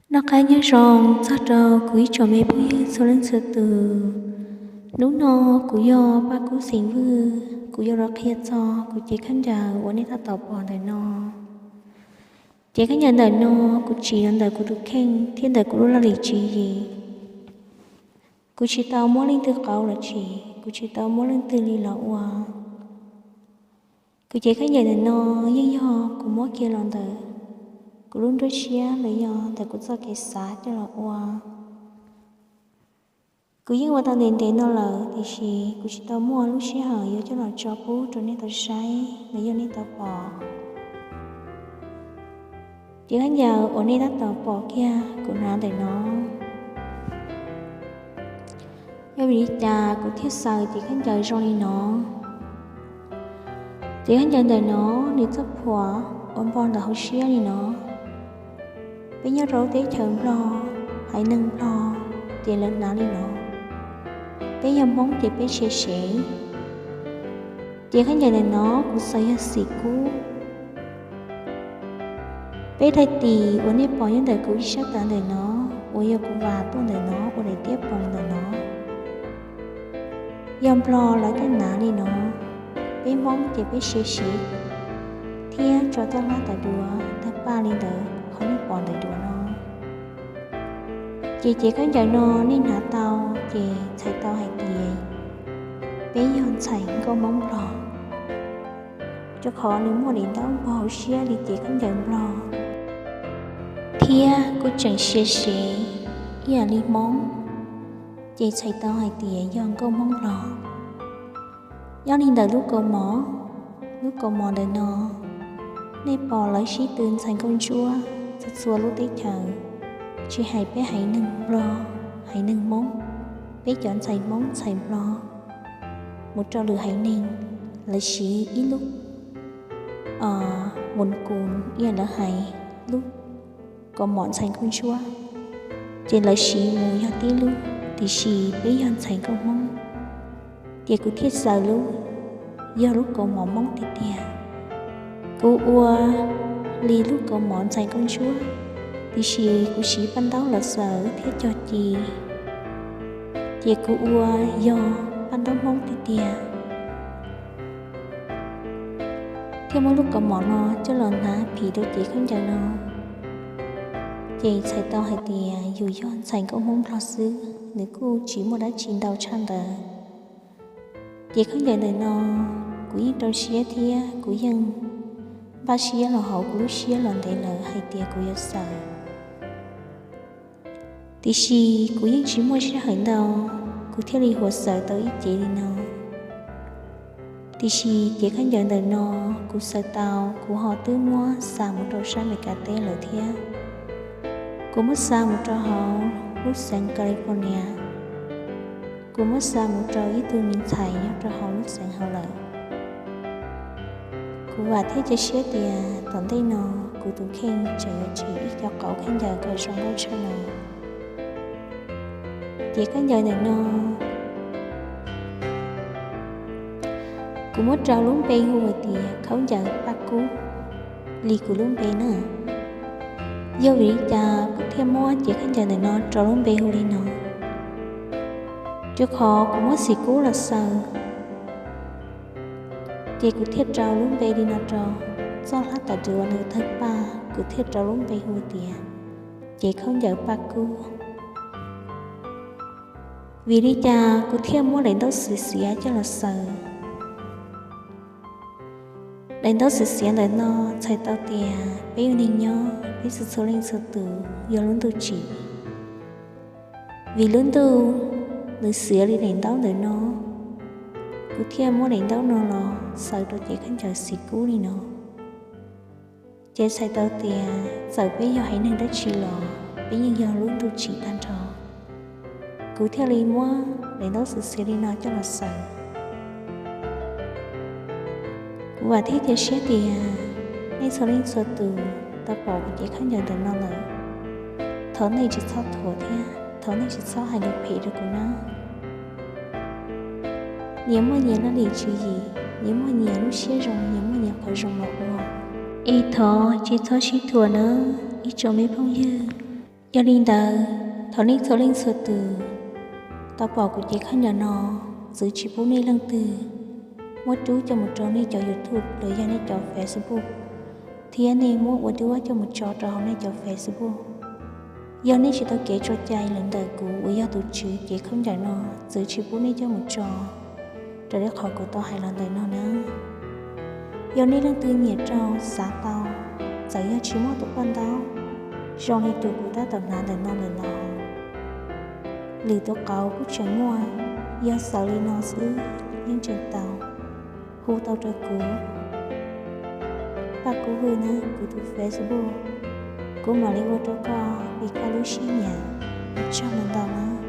Noj qab nyob zoo txog rau kuv ib tsoom me phooj ywg txhua leej txhua tus. Hnub no kuv yog Paj Kub xeem Vwj, kuv yuav los qhia txog kuv cev khaub ncaws uas nej tab tom pom ntawm no. Cev khaub ncaws ntawm no kuv tsim los ntawm kuv tus kheej thiab ntawm kuv lub laj lim tswv yim. Kuv tsis tau muab leej twg qauv los tsim, kuv tsis tau muab leej twg li los ua. Kuv cev khaub ncaws ntawm no yeej yog kuv muab kiag los ntawm kuv lub nruab siab los yog ntawm kuv txoj kev xav coj los ua. Kuv yeej ua tau ntev ntev no lawm, tiam sis kuv tsis tau muaj lub sij hawm yuav coj los tso pub rau nej tau saib los yog nej tau pom. Cev khaub ncaws uas nej tab tom pom kiag kuv hnav ntawm no, yog vim li cas kuv thiaj xaws cev khaub ncaws zoo li no? Cev khaub ncaws ntawm no nws txoj phuam ua npog ntawm hauv siab li no. Peb nyob rau lub teb chaws Nplog, haiv neeg Nplog ces lawv hnav li no. Peb yog Hmoob ces peb sia sev. Cev khaub ncaws ntawm no kuv xaws yog xim kub. Peb daim tis uas nej pom nyob ntawm kuv ib sab tav ntawm no, uas yog kuv vam tuaj ntawm no ua daim tiab poos ntawm no, yog Nplog lawv tej hnav li no. Peb Hmoob ces peb sia sev thiab tso toj hlab tawv duav tawg paj li ntawd qhov nej pom ntawm duav no. Ces cev khaub ncaws no nej hnav tau ces txhais tau hais tias peb yog ntxhais nkauj Hmoob Nplog, rau qhov nws muaj daim ntaub npog hauv siab li cev khaub ncaws Nplog, thiab kuj tseem sia sev ib yam li Hmoob, ces txhais tau hais tias yog nkauj Hmoob Nplog. Nyob li ntawm lub kaus mom, lub kaus mom ntawm no nej pom lawv sib tw ntxhais nkauj ntsuab txhua txhua lub teb chaws, tsis hais peb haiv neeg Nplog, haiv neeg Hmoob, peb cov ntxhais Hmoob ntxhais Nplog mus rau lwm haiv neeg, lawv siv ib lub mus kus ib yam lawv hais lub kaus mom ntxhais nkauj ntsuab, ces lawv siv mus yog tib lub, tiam sis peb yog ntxhais nkauj Hmoob, ces kuv thiaj xaws lub yog lub kaus mom Hmoob tiag tiag. Kuv ua li lub kaus mom ntxhais nkauj ntsuab, tiam sis kuv siv paj ntaub los xaws thiab cog ci, ces kuv ua yog paj ntaub Hmoob tiag tiag. Thiaj muab lub kaus mom no coj los hnav phim rau cev khaub ncaws no, ces txhais tau hais tias yus yog ntxhais nkauj Hmoob Nplog xwb, nws kuj tsis muaj dab tsi ntau tshaj ntawd. Cev khaub ncaws ntawm no kuv yeej rau siab thiab kuv yeej npaj siab los hauv kuv lub siab los ntev lawm hais tias kuv yuav xaws. Tiam sis kuv yeej tsis muaj sij hawm ntau, kuv thiaj li hu xaws tau ib cev li no. Tiam sis cev khaub ncaws ntawm no kuv xaws tau, kuv ho twb muab xa mus rau sab Amelikas teb lawm thiab. Kuv muab xa mus rau hauv lub xeev California, kuv muab xa mus rau ib tug me ntxhais nyob rau hauv lub xeev hauv lawm. Kuv vam thiab cia siab tias tom ntej no kuv tus kheej tseem yuav tsim ib co qauv khaub ncaws kom zoo nkauj tshaj no. Cev khaub ncaws ntawm no kuv muab rau lub npe hu hais tias khaub ncaws Paj Kub li kuv lub npe na. Yog vim li cas kuv thiaj muab cev khaub ncaws ntawm no rau lub npe hu li no? Rau qhov kuv muab xim kub los xaws, ces kuv thiaj rau lub npe li no rau. Txoj hlab tawv duav nws tawg paj, kuv thiaj rau lub npe hu tias cev khaub ncaws Paj Kub. Vim li cas kuv thiaj muab daim ntaub xiav xiav coj los xaws? Daim ntaub xiav xiav ntawm no txhais tau tias peb ua neeg nyob, peb txhua txhua leej txhua tus yog lub ntuj tsim. Vim lub ntuj nws xiav li daim ntaub ntawm no, kuv thiaj muab daim ntaub no los xaws rau cev khaub ncaws xim kub li no. Ces txhais tau tias txawm peb yog haiv neeg dab tsi los peb yeej yog lub ntuj tsim tag nrho. Kuv thiaj li muab daim ntaub xiav xiav li no coj los xaws. Kuv vam thiab cia siab tias nej txhua leej txhua tus tau pom kuv cev khaub ncaws ntawm no lawm, thov nej tsis txhob thuam thiab thov nej tsis txhob hais lus phem rau kuv nawb. Nyias muaj nyias laj lim tswv yim, nyias muaj nyias lub siab zoo, nyias muaj nyias qhov zoo los ua. Es thov tsis txhob sib thuam nawb ib tsoom me phooj ywg. Yog li ntawd, thov nej txhua leej txhua tus tau pom kuv cev khaub ncaws no, txwv tsis pub nej leej twg muab rub coj mus tso nej cov YouTube los yog nej cov Facebook, thiab nej muab ua duab coj mus tso rau hauv nej cov Facebook. Yog nej tsis tau kev tso cai los ntawm kuv uas yog tus tswv cev khaub ncaws no, txwv tsis pub nej coj mus tso raws li qhov kuv tau hais los ntawm no na. Yog nej leej twg nyiam rau xav tau, txawm yog tsis muaj tus paj ntaub zoo li tus kuv tab tom hnav ntawm no ntawm no, lwm tus qauv kuj tseem muaj, yog xaus li no xwb yeej tseem tau. Hu tau rau kuv, Paj Kub Hwj na, kuv tus Facebook, kuv mam li ua rau koj li koj lub siab nyiam. Ua tsaug ntau na.